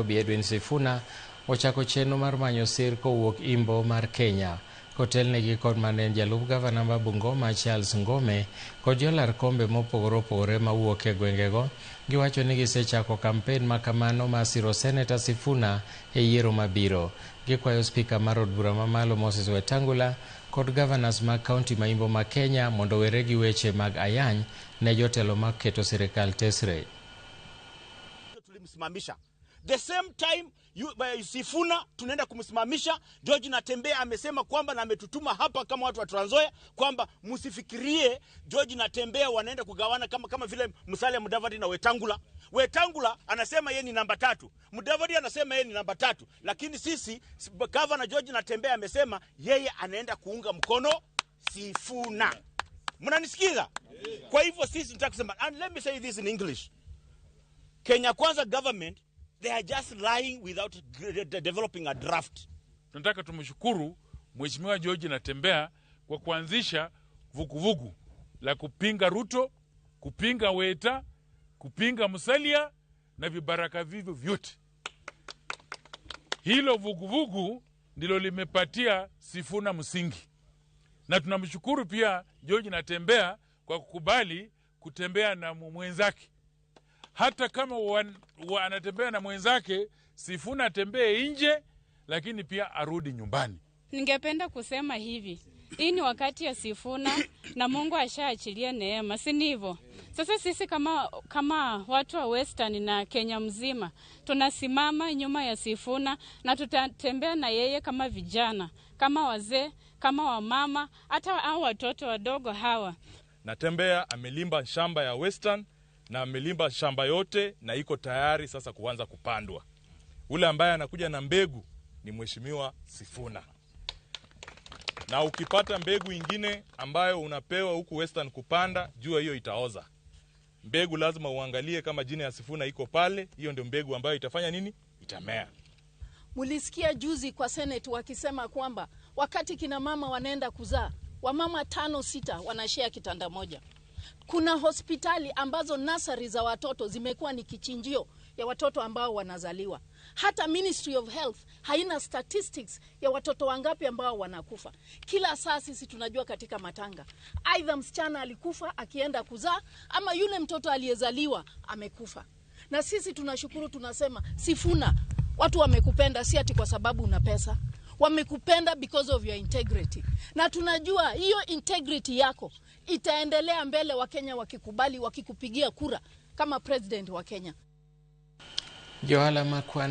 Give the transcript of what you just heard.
Edwin Sifuna ochako chenro mar manyo sir kowuok Imbo mar Kenya. Kotelnegi kod mane en jalup gavana ma Bungoma Charles Ngome kod jolar kombe mopogore opogore mawuok e gwengego, giwacho ni gisechako kampen ma kamano mar siro Seneta Sifuna e yiero mabiro. Gikwayo spika mar od bura mamalo Moses Wetangula kod gavanas mag kaunti ma Imbo ma Kenya mondo owere gi weche mag ayany ne jotelo maketo sirikal tesre. Tulimsimamisha the same time Sifuna tunaenda kumsimamisha. George Natembeya amesema kwamba na ametutuma hapa kama watu wa Trans Nzoia kwamba msifikirie George Natembeya wanaenda kugawana kama vile Musalia Mudavadi na Wetangula. Wetangula anasema yeye ni namba 3, Mudavadi anasema yeye ni namba 3, lakini sisi Governor George Natembeya amesema yeye anaenda kuunga mkono Sifuna. Mnanisikiza? Kwa hivyo sisi tunataka kusema, and let me say this in English. Kenya Kwanza government, they are just lying without developing a draft. Tunataka tumshukuru Mheshimiwa George Natembeya kwa kuanzisha vuguvugu la kupinga Ruto, kupinga Weta, kupinga Musalia na vibaraka vivyo vyote. Hilo vuguvugu ndilo limepatia Sifuna msingi. Na tunamshukuru pia George Natembeya kwa kukubali kutembea na mwenzake. Hata kama anatembea na mwenzake, Sifuna atembee nje, lakini pia arudi nyumbani. Ningependa kusema hivi, hii ni wakati ya Sifuna na Mungu ashaachilia neema, si ndivyo? Sasa sisi kama watu wa Western na Kenya mzima tunasimama nyuma ya Sifuna na tutatembea na yeye kama vijana, kama wazee, kama wamama, hata hao watoto wadogo hawa. Natembeya amelimba shamba ya Western na amelimba shamba yote na iko tayari sasa kuanza kupandwa. Ule ambaye anakuja na mbegu ni Mheshimiwa Sifuna. Na ukipata mbegu ingine ambayo unapewa huku Western kupanda, jua hiyo itaoza. Mbegu lazima uangalie kama jina ya Sifuna iko pale, hiyo ndio mbegu ambayo itafanya nini? Itamea. Mulisikia juzi kwa Senate wakisema kwamba wakati kina mama wanaenda kuzaa, wamama 5-6 wanashare kitanda moja. Kuna hospitali ambazo nasari za watoto zimekuwa ni kichinjio ya watoto ambao wanazaliwa. Hata Ministry of Health haina statistics ya watoto wangapi ambao wanakufa. Kila saa sisi tunajua katika matanga, aidha msichana alikufa akienda kuzaa ama yule mtoto aliyezaliwa amekufa. Na sisi tunashukuru, tunasema Sifuna, watu wamekupenda si ati kwa sababu una pesa. Wamekupenda because of your integrity. Na tunajua hiyo integrity yako itaendelea mbele, Wakenya wakikubali, wakikupigia kura kama president wa Kenya. Johala makwan